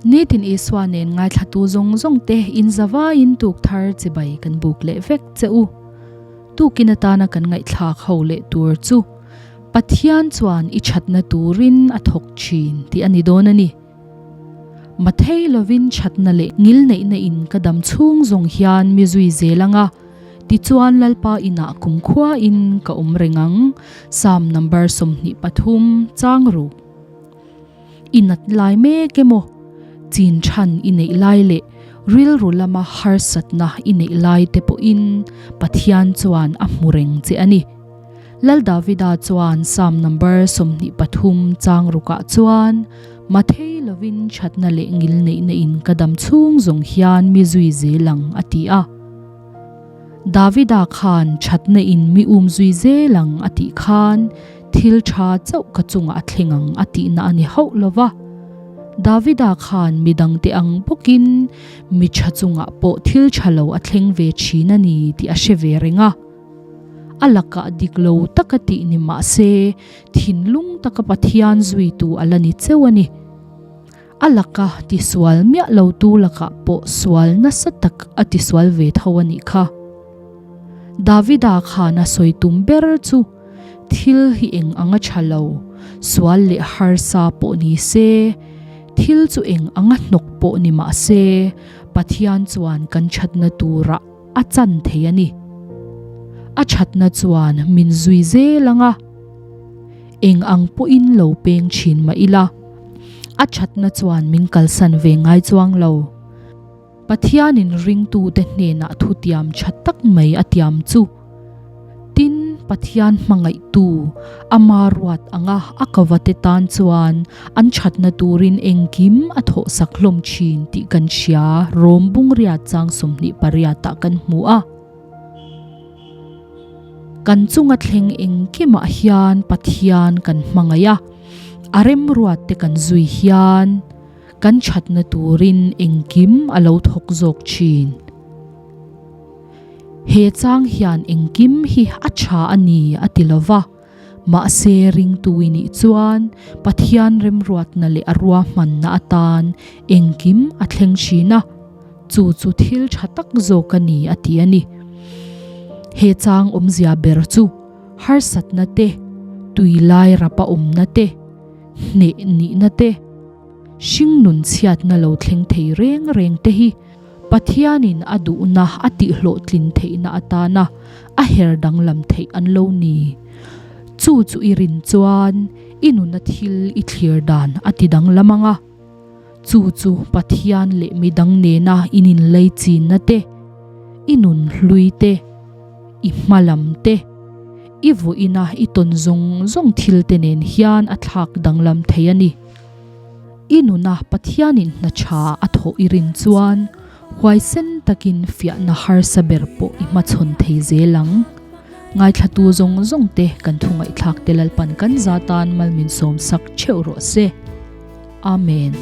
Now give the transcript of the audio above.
Nitin Isua nen ngaithlatu zawng zawng te in zavaiin tuk thar chibai kan buk leh vek che u. Tukin atana kan ngaihthlak ho leh tur chu Pathian chuan i thatna turin a thawk thin tih a ni dawn a ni. Mathei lovin thatna leh ngilneihna in ka dam chhung zawng hian mi zui zel ang a, tichuan Lalpa inah kumkhua in ka awm reng ang, Psalm number 23, chang ruk. I nat lai mek emaw, chin than i neih lai leh rilru lama harsatna i neih lai te pawhin Pathian chuan a hmu reng che a ni. Lal Davida chuan Psalm number 23 chang rukah chuan, Mathei lovin thatna leh ngil neihna in ka dam chhung zawng hian mi zui zel ang a ti a. Davida khan thatna in mi um zui zel ang a tih khan thil tha chauh ka chungah a thleng ang a tihna a ni hauh lo va. Davida khan midangte ang bawkin mi tha chungah pawh thil tha lo a thleng ve thin a ni tih a hre ve reng a. A lakah dik lo taka tih ni mah se thinlung taka Pathian zuitu a la ni cheu a ni. A laka tisual miah lo tu lakah pawh sual nasa tak a tisual ve tho a nih kha. Davida khan a sawi tum ber chu thil hi eng anga tha lo, sual leh harsa pawh ni se, thil chu eng anga hnawk pawh ni mah se, Pathian chuan kan thatna turah a chan thei a ni. A thatna chuan min zui zel ang a. Eng ang pawhin lo peng thin mah ila, a thatna chuan min kalsan ve ngai chuang lo. Pathianin ringtute hnenah thutiam tha tak mai a tiam chu. Tin, Pathian hmangaihtu, ama ruat anga a kavate tan chuan an thatna turin engkim a thawhsak hlawm thin tih kan hria, Rom Bungriat chang 28 ah kan hmu a. Kan chunga thleng engkimah hian Pathian kan hmangaih a, a remruat te kan zui hian kan thatna turin engkim a lo thawk zawk thin. He chang hian engkim hi a tha a ni a ti lova, mahse ringtu i nih chuan Pathian remruatna leh a ruahmanna atan engkim a thleng thin a. Chu chu thil tha tak zawk a ni a ti a ni. He chang awmzia ber chu harsatna te, tui lai rapa awmna te, hneh nihna te, hringnun chhiatna lo thleng thei reng reng te hi Pathianin a duhna a tihhlawhtlin theihna atana a her danglam theih an lo ni. Chu chu i rin chuan i nuna thil i thlir dan a ti danglam ang a. Chu chu Pathian leh midang nena in inlei chinna te, i nun hlui te, i hma lam te, i vawiina i tawn zawng zawng thil te nen hian a thlak danglam thei a ni. I nuna Pathianin hna tha a thawh i rin chuan huaisen takin fiahna harsa ber pawh i hmachhawn thei zel ang. Ngaithlatu zawng zawng te kan thu ngaihthlak te Lalpan kan za tan malmin sawmsak theuh rawh se. Amen.